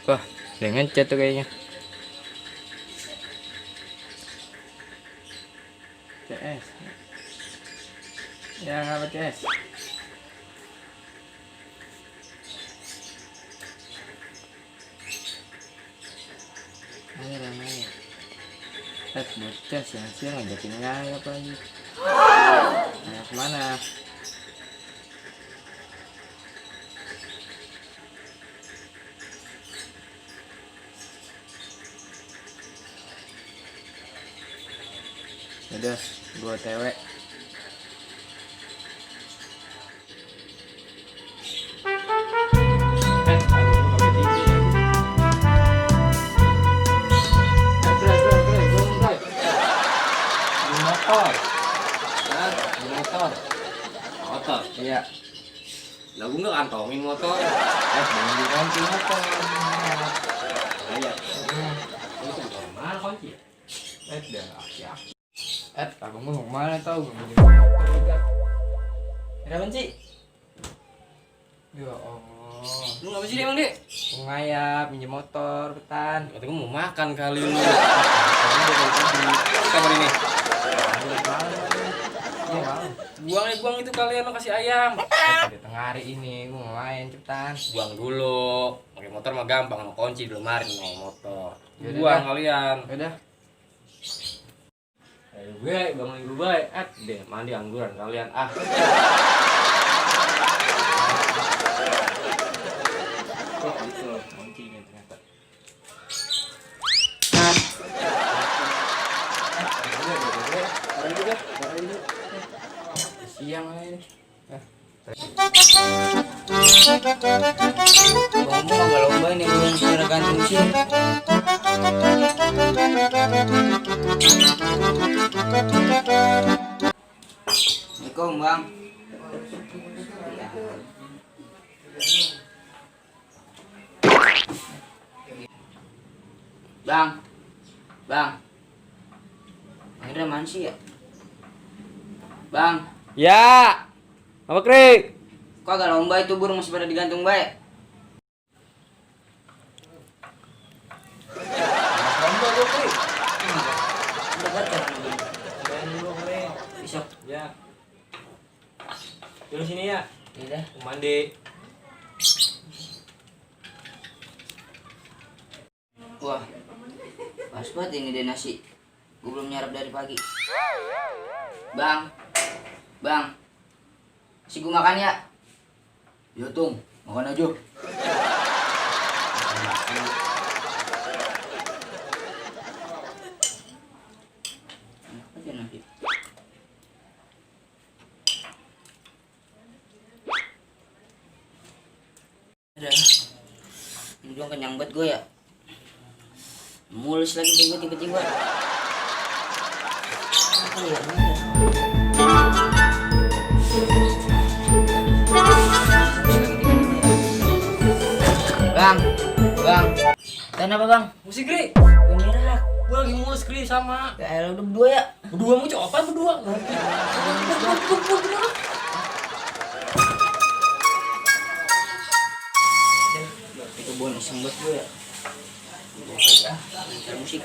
Wah, dia ngecat tuh kayaknya. CS. Ya, ngapa CS? Ayo, ayo. Bocah siang-siang ngajakin ngayap lagi. Ngayap kemana? Udah, gua TW. Motor. Iya. Lah gua nggak kantongin motor. Jangan dikunci motor. Kayak. Mana kunci? Dah, aki-aki. Aku mau kemana tau? Ada kunci? Ya Allah. Lu ngapa sih emang, Dek? Mau ngayap, minjem motor, petan. Kata gua mau makan kali lu. Kabar ini. Buang itu kalian lo kasih ayam. Di tengah hari ini gua mau main cepetan. Buang dulu. Pakai motor mah gampang, mau kunci di lemari mau motor. Yaudah, Buang dah. kalian. Udah. Ayo gue, bangun gue baik. Deh, mandi angguran kalian. Kok gitu kuncinya ternyata. Siang ini. Ngomong agak lomba ini belum secara gantung sih. Assalamualaikum bang. Bang, akhirnya mana sih ya? Bang, Ya. Apa Krik? kok agak lomba itu burung masih pada digantung baik? Lomba gue Krik. Udah baca Main dulu Krik. besok. Ya. Dulu sini ya. Iya. Mau mandi. Wah, pas banget ini deh nasi. Gue belum nyarap dari pagi. Bang, si gue makan ya? Ya tung, makan aja. Enak aja nanti. Ada, ini dong kenyang banget gue ya. Mulus lagi gue tiba-tiba. Apa ya? Bang. Kenapa bang? Musik Krik. Gue mirak. Gue lagi mulus Krik sama. Ya elah udah berdua ya. Berdua mau coba berdua. Itu bonus yang buat gue ya. Ntar musik.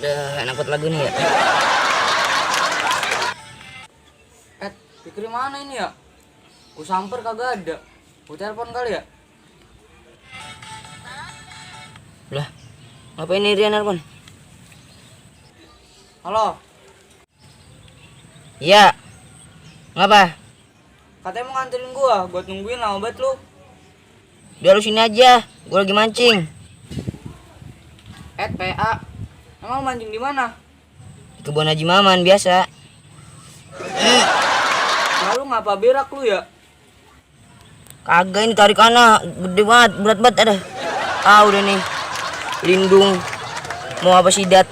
Ada enak buat lagu nih ya. Pikir mana ini ya? Ku samper kagak ada. Ku telepon kali ya? Lah, ngapain nih Rian nelpon? Halo, Iya. Ngapa? katanya mau nganterin gua buat nungguin lama banget lu. Udah lu sini aja, gue lagi mancing. PA. Emang mancing di mana? Di kebun Haji Maman biasa. Lalu ngapa berak lu ya? Kagak, ini tarik anak gede banget, berat banget ada. Ah udah nih. Lindung. Mau apa sidat?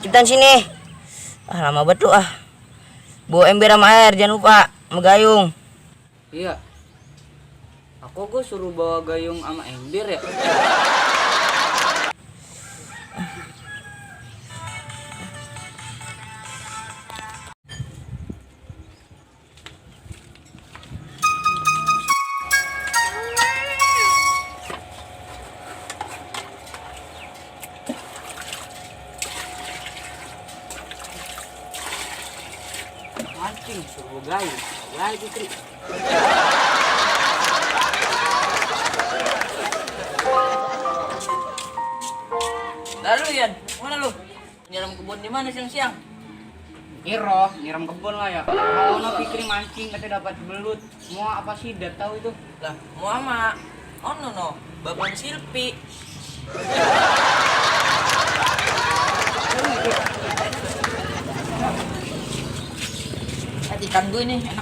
Cepetan sini. Ah lama banget lu ah. Bawa ember sama air, jangan lupa. Sama gayung. Iya. Aku gue suruh bawa gayung sama ember ya. Mancing suruh gayung. Gayung Fikri. Lalu Yan, mana lu? Nyiram kebun di mana siang-siang? Iro, nyiram kebun lah ya. Kalau no Fikri mancing katanya dapat belut. Mau apa sih? Udah tahu itu. Lah, mau ama. Oh no, Bapak Silpi. Ikan gue nih enak.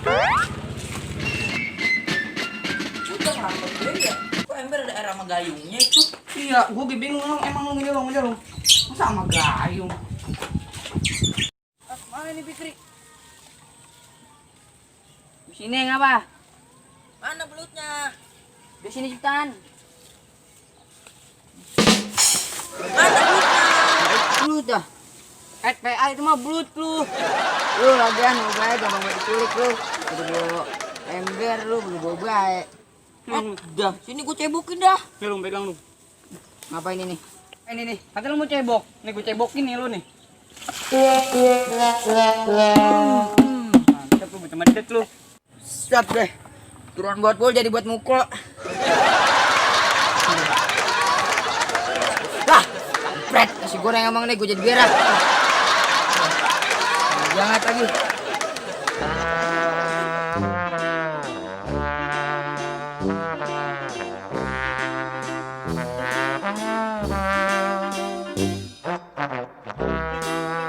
Udah ngambek gue ya. Kok ember ada air sama gayungnya itu? Iya, gue bingung emang lu gini dong. Masa sama gayung? Mana nih Fikri? Di sini ngapa? Mana belutnya? Di sini cepetan. Mana belutnya? Belut dah. PA itu mah belut lu. Lu lagian mau bae gampang banget diculik lu. Udah bawa ember lu, belum bawa bae. Dah, sini gue cebokin dah. Nih lu pegang lu. Ngapain ini? Ini nih, katanya lu mau cebok. Nih gue cebokin nih lu nih. Mantap lu, macam medet lu. Siap deh. Turun buat bol jadi buat mukul. Lah, kampret. Nasi goreng emang nih gue jadi berak. Jangan lagi.